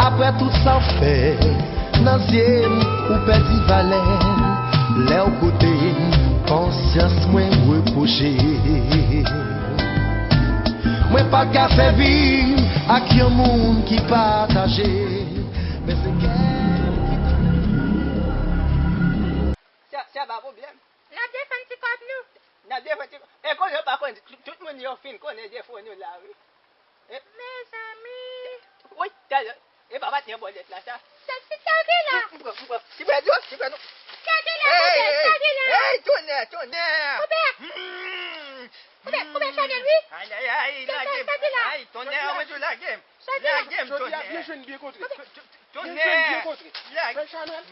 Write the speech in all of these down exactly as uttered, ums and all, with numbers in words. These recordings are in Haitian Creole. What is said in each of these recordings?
Apre tout sa w fè, nan zye m, ou pèdi valè. Lè w koute m, konsyans mwen repwoche. Mwen pa ka fè vi ak yon moun ki pataje. Men se kè m ki... Sa, sa pa pwoblèm. N ap defann ti kòb nou. N ap defann ti kòb. E konnen yo pa konn, tout, tout moun yo fin konnen defo nou la, wi. E, mezanmi. Wi, talè. E pa patnè bòlèt la, sa. Sa, se sa gen la. M pran, m pran. Ti prè dlo, ti prè dlo. Sa gen la, hey, hey, sa gen la. Hey, tonnè, tonnè. Koupe. Hmm. Koupe, koupe chanèl, wi. Ay, ay, ay, lage m. Ay, tonnè, mwen tou lage m. Lage m, tonnè. Jodi a, byen jwenn, byen kontre. Byen jwenn, byen kontre. Frè Chanèl,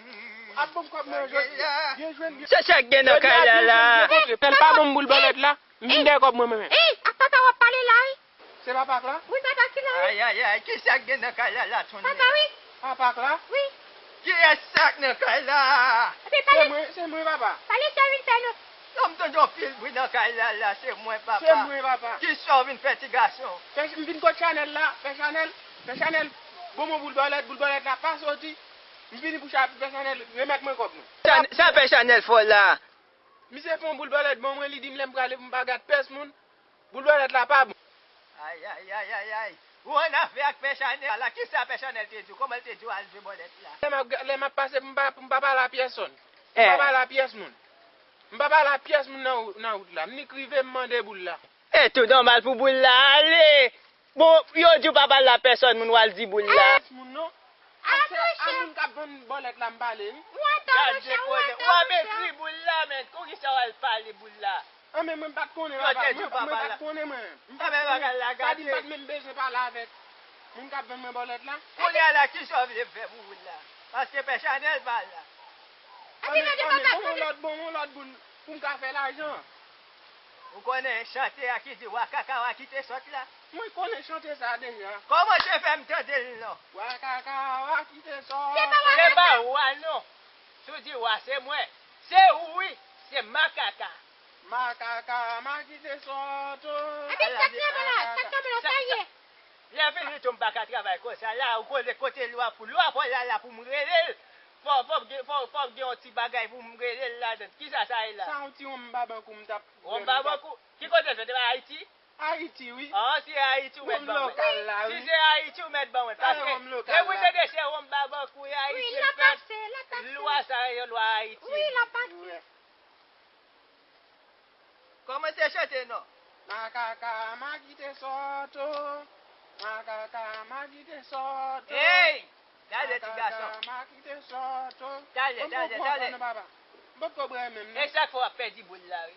ap ban m kòb mwen jodi a. Byen jwenn, byen... Se sa k gen nan kay la la. Jodi a, byen jwenn, byen kontre. Sèl pa ban m boul bòlèt la. M vin dèyè kòb mwen, mwen menm. Ey, ak papa w ap pale la, wi. Se papa k la? Wi, papa ki la, wi. Ay, ay, ay, kisa k gen nan kay la la, tonnè? Papa, wi. Papa k la? Wi. Kiyès sa k nan kay la? Epi pale. Se mwen, se mwen, papa. Pale sa w vin fè nou. Non, m tande yon pil bri nan kay la la, se mwen, papa. Se mwen, papa. Kisa w vin fè, ti gason? Fè, m vin kot Chanèl la, fè Chanèl, fè Chanèl, bon, bon, boul bòlèt, boul bòlèt la pa soti. M vini pou cha-, fè Chanèl remèt mwen kòb mwen. Sa, sa fè Chanèl fè w la? Misye fè yon boul bòlèt ban mwen, li di m lè m prale pou m pa gad pès moun. Boul bòlèt la pa bon. Ay, ay, ay, ay, ay. Ou annafè ak Pè Chanèl la. Kisa Pè Chanèl te di w? Kòman l te di w al jwe bòlèt la? Lè m ap, lè m ap pase pou m pa, pou m pa pale a pyèsonn. M pa pale a pyès moun. M pa pale a pyès moun nan, nan wout la. M nik rive, m mande boul la. E tou nòmal pou boul la ale. Bon, yo di w pa pale a pèsonn, moun w al di boul la. Pyès moun non. Paske a moun k ap vann bòlèt la m pale, wi. Gade koze, w ap ekri boul la, men, pou kisa w al pale boul la? An, men mwen m pa t konnen, papa. Mwen, mwen pa t konnen, mwen. M pa t konnen. Sa di m pa t menm bezwen pale avèk moun k ap vann mwen bòlèt la. Kounye a la, kisa w vle m fè pou boul la? Paske Pè Chanèl pa la. An, men, an, men, ban m yon lòt, ban m yon lòt boul pou m ka fè lajan. Ou konnen chante a ki di, wa kaka, wa kite sòt la? Mwen konnen chante sa a deja. Kòman se fè m tande l non? Wa kaka, wa kite sòt. Se pa wa non. Si w di wa, se mwen. Se ou wi, se makaka. Makaka, ma kite sòt. Epi sa k tonbe la, sa k tonbe la, sa ye. Lè fini tou m pa ka travay konsa la, ou konnen kote lwa pou, lwa pa la la pou m rele l. Fò, fò gen, fò, fò gen yon ti bagay pou m rele l ladan. Kisa sa ye la? Sa yon ti wonm babankou m t ap... Wonm babankou? Ki kote l fèt? Ayiti? Ayiti, wi. An, si Ayiti ou mèt ban mwen. Wonm lokal la, wi. Si se Ayiti ou mèt ban mwen. Paske depi w tande se wonm babankou e Ayiti l fèt, lwa sa yo lwa Ayiti. Wi, l ap pase. Kòmanse chante non. Makaka, ma kite sòt o. Makaka, ma kite sòt o. Ey! Gade ti gason. Makaka, ma kite sòt o. Talè, talè, talè. M poko pran non, papa. M poko pran menm non. E sa k fè w ap pèdi boul la, wi.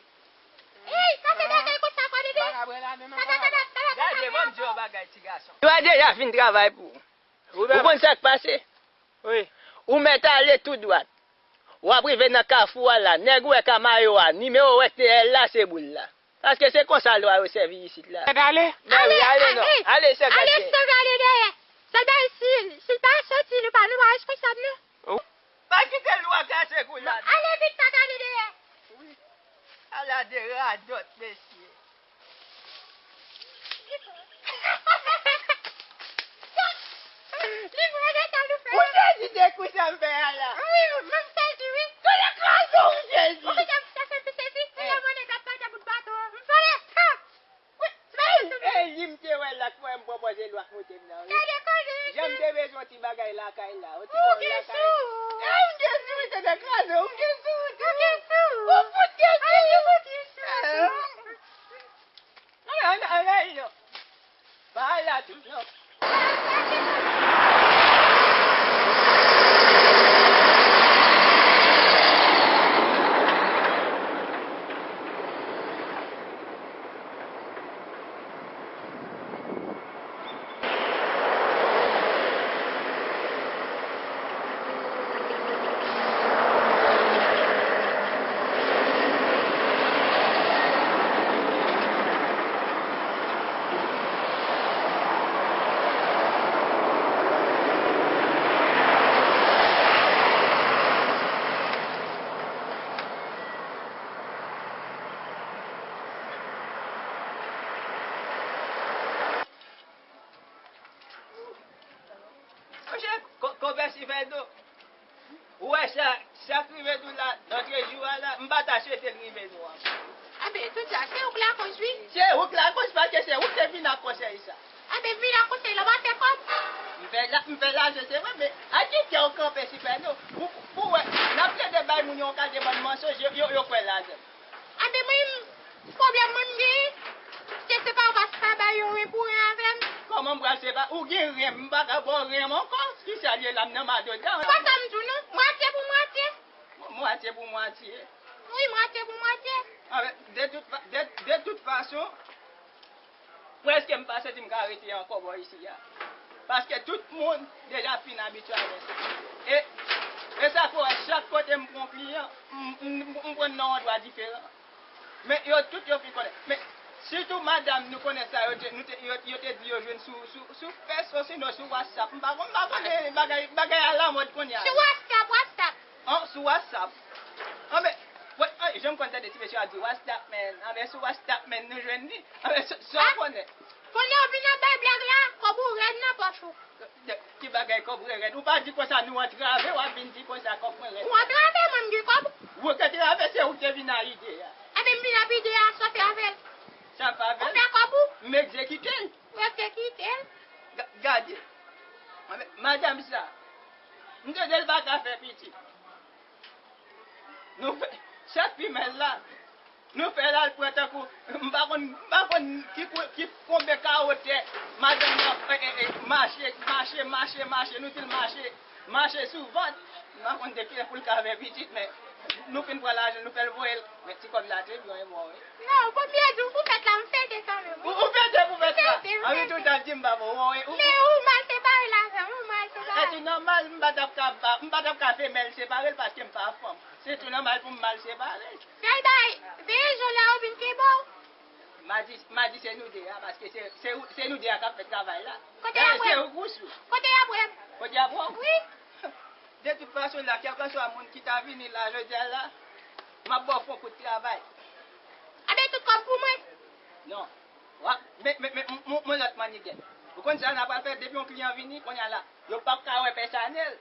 Ey, sa se bagay konsa, kwa dede. M pa ka pran ladan non, papa. Gade, ban m di w yon bagay, ti gason. Lwa deja fin travay pou ou. Ou konn sa k pase? Wi. Ou mèt ale tou dwat. W ap rive nan kafou a la. Nèg ou wè ka mayo a, nimewo w wè T L la, se boul la. Paske se konsa lwa yo sèvi isit la. Mèt ale? Mèt ale, ale non. Ale, ale san gade dèyè. Sèlman si, si l pa soti, nou pa, nou pa responsab non. Pa kite lwa kase kou la. Ale vit, pa gade dèyè. Wi. Ala de radòt, mesye. Li vrè de sa nou fè. Ou sezi de kou sa m fè a la? Wi, mwen m sezi, wi. Kote kraze ou sezi? Ou gentan sa fè m sezi? Ou yon mwen nèg ap pale bout bato. M vòlè. Wi, se pa yon sou mwen. E li m te wè la k fè m pwopoze lwa k monte m nan, wi. Gade koze, jan m te bezwen yon ti bagay lakay la. Ou te wè lakay. Ou gen sou. E ou gen sou, wi, se de kraze. Ou gen sou, ou gen sou. Ou fout gen sou. Ou fout gen sou. Ann, ann, ann, ann, non. Pa al la tou, non. Fèdo, ou wè sa, sa k rive nou la, notre jour a la, m pa ta swete l rive nou ankò. Enben, tout sa, se ou k lakoz, wi. Se ou k lakoz, paske se ou k te vin ak konsèy sa. Enben, vin ak konsèy la, w pa fè kòb. M fè la, m fè lajan, se vre, men a ki kè w kanpe, Sipèno? Pou, pou wè, n ap plede bay moun yo yon kalite bann mansonj, yo, yo, yo kwè ladan. Enben, mwen, pwoblèm mwen m genyen, se, se pa ou pa, pa bay yon ren pou ren avè m. Kòman m pral sepa-, ou gen ren, m pa ka ba w ren m ankò. Kisa l ye la, m nan madoda? Se pa sa m di w non, mwatye pou mwatye. Mwatye pou mwatye. Wi, mwatye pou mwatye. Anben, de tout fa-, de, de tout fason, prèske m pa santi m ka rete ankò bò isi a. Paske tout moun deja fin abitye avè sa. E, e sa fè w wè chak kote m pran yon kliyan, m, m, m pran nan yon andwa diferan. Men yo tout yo fin konnen. Men sitou madanm nou konnen sa yo te, nou te, yo, yo te di yo jwenn sou, sou, sou Fès osinon sou WhatsApp. M pa konn, m pa konnen bagay, bagay alamòd kounye a. Sou WhatsApp, WhatsApp. An, sou WhatsApp. Anben, wè, an, jan m konn tande ti mesye a di WhatsApp, men, anben, sou WhatsApp, men, nou jwenn li. Anben, sa, sa w konnen. Kounye a w vin ap bay blag la, kòb ou rèd nan pòch ou. Ki bagay kòb mwen rèd? Ou pa di konsa nou antrave, w ap vin di konsa kòb mwen rèd. Ou antrave, mwen m gen kòb. Ou antrave, se ou ki te vin a ide a. Enben, m vin ap ide a, sa w fè avè l? Sa m fè avè l? Ou fè kòb ou? M egzekite l. Ou egzekite l? Ga-, gade. Anben, madanm sa, m tande l pa ka fè pitit. Nou fè, chak fimèl la, nou fè l al pran tankou, m pa konn, m pa konn ki kou-, ki konbyen kawo tè madanm nan, e, e, e, mache, mache, mache, mache, nou di l mache, mache sou vant. M pa konn de kilè pou l ka fè pitit, men nou fin pran lajan, nou fè l voye l. Men ti kòb la te byen, e bon, wi. Non, pou m byen di w, pou fèt la, m fete kanmenm, wi. Ou, ou fete pou fèt la? Fete, m fete. Anvi toutan di m pa bon, wi, wi. Men ou mal separe lajan, ou mal separe. E tou nòmal, m pa t ap ka, m pa t ap ka fè mèl separe l paske m pa fanm. Se tou nòmal pou m mal separe. Sa l bay, veye jan la ou vin fè ba w. M a di, m a di se nou de a, paske se, se, se nou de a k ap fè travay la. Kote y ap wè m? Se ou k wousyou. Kote y ap wè m? Kote y ap wè w? Wi. De tout fason la, kèlkeswa moun ki ta vini la jodi a la, m ap ba w fon kout travay. Enben, tout kòb pou mwen? Non. W ap, men, men, men, m, m, m, yon lòt mannigèt. Ou konn sa n ap pral fè, depi yon kliyan vini, kounye a la, yo p ap ka wè Pè Chanèl.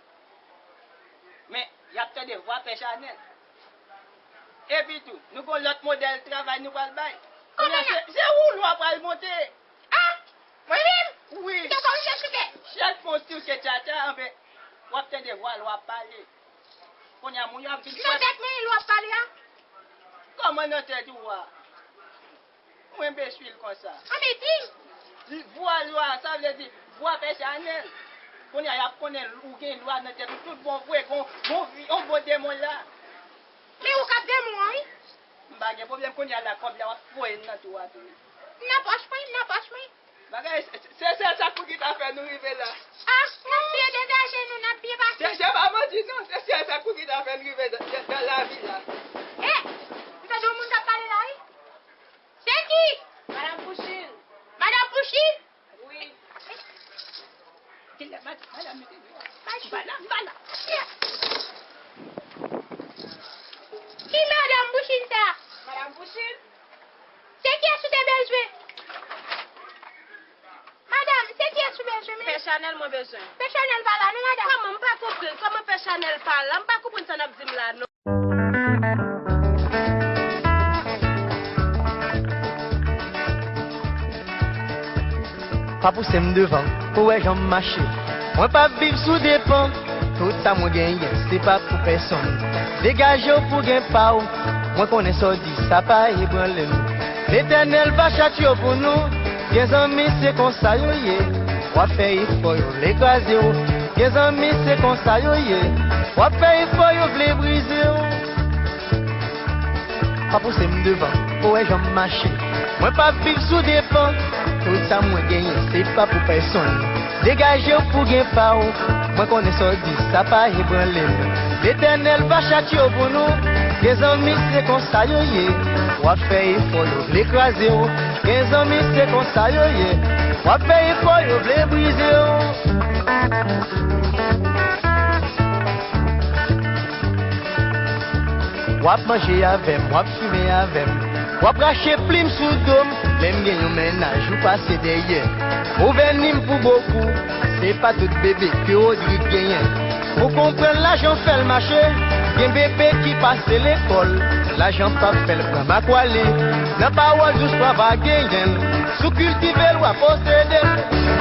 Men, y ap tande vwa Pè Chanèl. Epi tou, nou gon lòt modèl travay nou pral bay. Kounye a, se, se ou lwa pral monte. Ah! Mwen menm? Wi. Ou te konn chèche fè? Chèk fon tou se tata, anben, w ap tande vwa l w ap pale. Kounye a, moun yo ap vin. Nan tèt mwen, lwa pale a. Kòman nan tèt ou a? Ou enbesil konsa. Anben, di m. Di vwa lwa, sa vle di vwa Pè Chanèl. Kounye a, y ap konnen ou gen lwa nan tèt ou tout bon vre, gon, gon, yon bon demon la. Men ou k ap demon an, wi. M pa gen pwoblèm, kounye a la, kòb la, w ap voye l nan tou a tou. Nan pòch mwen, nan pòch mwen. Bagay, se, se, se sèl sa k pou ki ta fè nou rive la. Ah, n ap byen degaje nou, n ap byen pase. Se, se pa manti non, se sèl sa k pou ki ta fè n rive dan, dan, dan lavi la. Eh, m tande yon moun k ap pale la, wi. Se ki? Madanm Pouchil. Madanm Pouchil? Wi. Kilè mad-, madanm mete deyò? M pa la, m pa la. Ki madanm Pouchil sa? Madanm Pouchil? Se kiyès ou te bezwen? Madanm, se kiyès ou bezwen, men? Pè Chanèl mwen bezwen. Pè Chanèl pa la non, madanm. Kòman? M pa konprann. Kòman Pè Chanèl pa la? M pa konprann sa n ap di m la non. Pa pouse m devan, pou wè jan m mache. Mwen p ap viv sou depan, tout sa mwen genyen, se pa pou pèsonn. Degaje w pou gen pa w, mwen konnen sa w di, sa pa ebranle m. Letènèl va chache w pou nou, gen zanmi se konsa yo ye. W ap fè efò, yo vle kraze w. Gen zanmi se konsa yo ye. W ap fè efò, yo vle brize w. Pa pouse m devan, pou wè jan m mache. Mwen p ap viv sou depan. Tout sa mwen genyen, se pa pou pèsonn. Degaje w pou gen pa w. Mwen konnen sa w di, sa pa ebranle m. Letènèl va chache w pou nou. Gen zanmi, se konsa yo ye. W ap fè efò, yo vle kraze w. Gen zanmi, se konsa yo ye. W ap fè efò, yo vle brize w. W ap manje avè m, w ap fimen avè m. W ap rache plim sou do m, men m gen yon mennaj ou pase dèyè. Ou vèni m pou bokou, se pa tout bebe ke Rodrig genyen. Ou konprann lajan fè l mache, gen bebe ki pase lekòl, lajan p ap fè l pran bakwale. Nan pawòl dous w a va genyen l, si w kiltive l w a posede l.